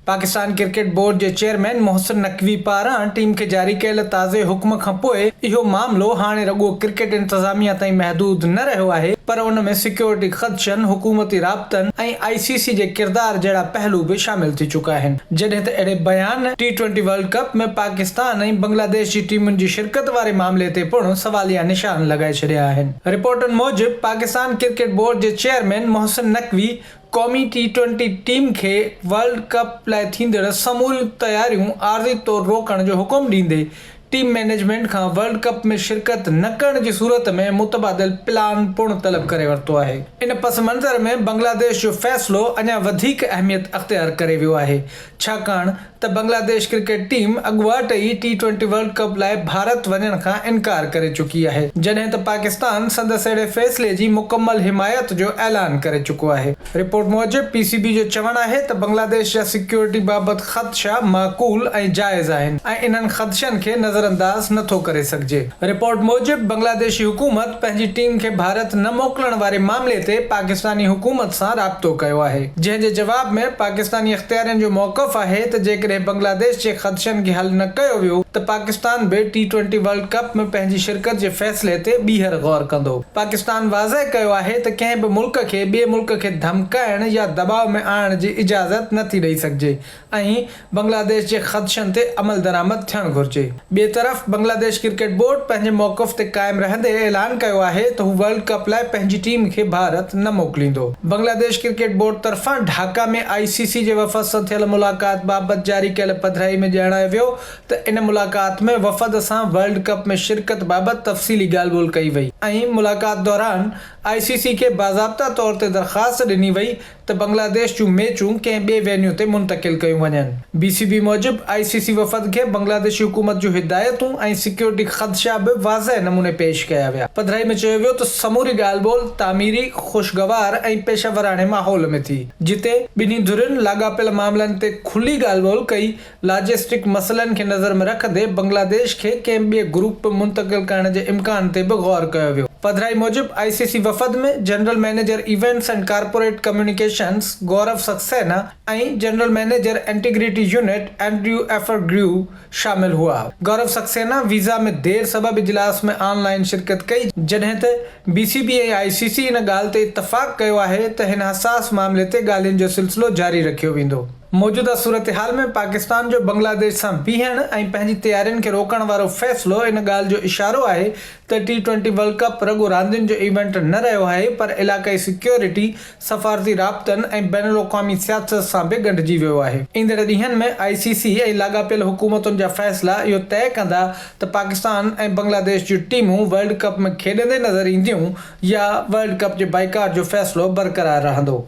Pakistan cricket board جي chairman Mohsin Naqvi پاران team کي جاري ڪيل تازي حڪم کانپوء اهو معاملو هاڻي رڳو ڪرڪيٽ انتظاميا تائين محدود نه رهيو آهي پر ان ۾ سيڪيورٽي خدشن، حڪومتي رابطن ۽ آء سي سي جي ڪردار جهڙا پهلو به شامل ٿي چڪا آهن. جڏهن ته اهڙي بيان T twenty world cup ۾ Pakistan ۽ Bangladesh جي ٽيمن جي شرڪت واري معاملي تي پڻ سواليا نشان لڳائي ڇڏيا آهن. رپورٽن موجب پاڪستان ڪرڪيٽ بورڊ جي چيئرمين محسن نقوي قومي ٽي ٽوئنٽي ٽيم کي ورلڊ ڪپ لاء ٿيندڙ سموريون تياريون عارضي طور روڪڻ جو حڪم ڏيندي ٽيم مئنيجمينٽ کان ورلڊ ڪپ ۾ شرڪت نه ڪرڻ جي صورت ۾ متبادل پلان پڻ طلب ڪري ورتو آهي. ان پس منظر ۾ بنگلاديش جو فيصلو اڃا وڌيڪ اهميت اختيار ڪري ويو آهي ڇاڪاڻ ته بنگلاديش ڪرڪيٽ ٽيم اڳواٽ ئي ٽي ٽوئنٽي ورلڊ ڪپ لاء ڀارت وڃڻ کان انڪار ڪري چڪي آهي، جڏهن ته پاڪستان سندس اهڙي فيصلي جي مڪمل حمايت جو اعلان ڪري چڪو آهي. رپورٽ موجب پي سي بي جو چوڻ آهي ته بنگلاديش جا سيڪيورٽي بابت خدشا معقول ۽ جائز آهن ۽ انهن خدشن کي نظرانداز نٿو ڪري سگهجي. رپورٽ موجب بنگلاديشي حڪومت پنهنجي ٽيم کي ڀارت نه موڪلڻ واري معاملي تي پاڪستاني حڪومت سان رابطو ڪيو آهي. جنهن جي جواب ۾ پاڪستاني اختيارين جو موقف آهي ته جيڪڏهن بنگلاديش جي خدشن کي حل نه ڪيو ويو ته پاڪستان به ٽي ٽوئنٽي ورلڊ ڪپ ۾ پنهنجي شرڪت جي فيصلي تي ٻيهر غور ڪندو. پاڪستان واضح ڪيو آهي ته ڪنهن به ملڪ کي ٻئي ملڪ کي ڌمڪائڻ يا دٻاء ۾ آڻڻ جي اجازت نه ٿي ڏئي سگهجي ۽ بنگلاديش جي خدشن تي عملدرآمد ٿيڻ گهرجي. ٻئي طرف بنگلاديش ڪرڪيٽ بورڊ پنهنجي موقف تي قائم رهندي اعلان ڪيو آهي ته هو ورلڊ ڪپ لاء پنهنجي ٽيم کي ڀارت نه موڪليندو. بنگلاديش ڪرڪيٽ بورڊ طرفان ڍاڪا ۾ آء سي سي جي وفد سان ٿيل ملاقات بابت جاري ڪيل پڌرائي ۾ ڄاڻايو ويو ته ان ملاقات ۾ وفد سان ورلڊ ڪپ ۾ شرڪت بابت تفصيلي ڳالهه ٻولهه ڪئي وئي ۽ ملاقات دوران آء سي سي کي باضابطا طور تي درخواست ڏني وئي ته بنگلاديش جون ميچون ڪنهن ٻئي وينيو تي منتقل ڪيون وڃن. بي سي بي موجب آء سي سي وفد کي بنگلاديشي حڪومت جون هدايتون ۽ سيڪيورٽي خدشا به واضح نموني پيش ڪيا ويا. پڌرائي ۾ چيو ويو ته سموري ڳالهه ٻولهه تعميري، خوشگوار ۽ پيشيوراڻي ماحول ۾ ٿي، جتي ٻنهي ڌرين لاڳاپيل معاملن تي کلي ڳالهه ٻولهه ڪئي، لاجسٽڪ مسئلن کي نظر ۾ رکندي بنگلاديش کي ڪنهن ٻئي گروپ ۾ منتقل ڪرڻ جي امڪان تي به غور ڪيو ويو. پڌرائي موجب آء سي سي وفد ۾ general manager events and corporate communications Gaurav Saxena ۽ general manager integrity unit Andrew Ephrem شامل هئا. گورو سڪسينا ويزا ۾ دير سبب اجلاس ۾ آن لائن شرڪت ڪئي جڏهن ته B C B ۽ I C C ان ڳالهه تي اتفاق ڪيو آهي ته هن حساس معاملي تي ڳالهين جو سلسلو جاري رکيو ويندو. موجوده صورتحال ۾ پاڪستان جو بنگلاديش سان بيهڻ ۽ پنهنجي تيارين کي روڪڻ وارو فيصلو ان ڳالهه جو اشارو آهي ته ٽي ٽوئنٽي ورلڊ ڪپ رڳو راندين جو ايونٽ نه رهيو آهي پر علائقائي سيڪيورٽي، سفارتي رابطن ۽ بين الاقوامي سياست سان به ڳنڍجي ويو آهي. ايندڙ ڏينهن ۾ آء سي سي ۽ لاڳاپيل حڪومتن جا فيصلا اهو طئي ڪندا ته پاڪستان ۽ بنگلاديش جون ٽيمون ورلڊ ڪپ ۾ کيڏندي نظر اينديون يا ورلڊ ڪپ جي بائيڪاٽ جو فيصلو برقرار رهندو.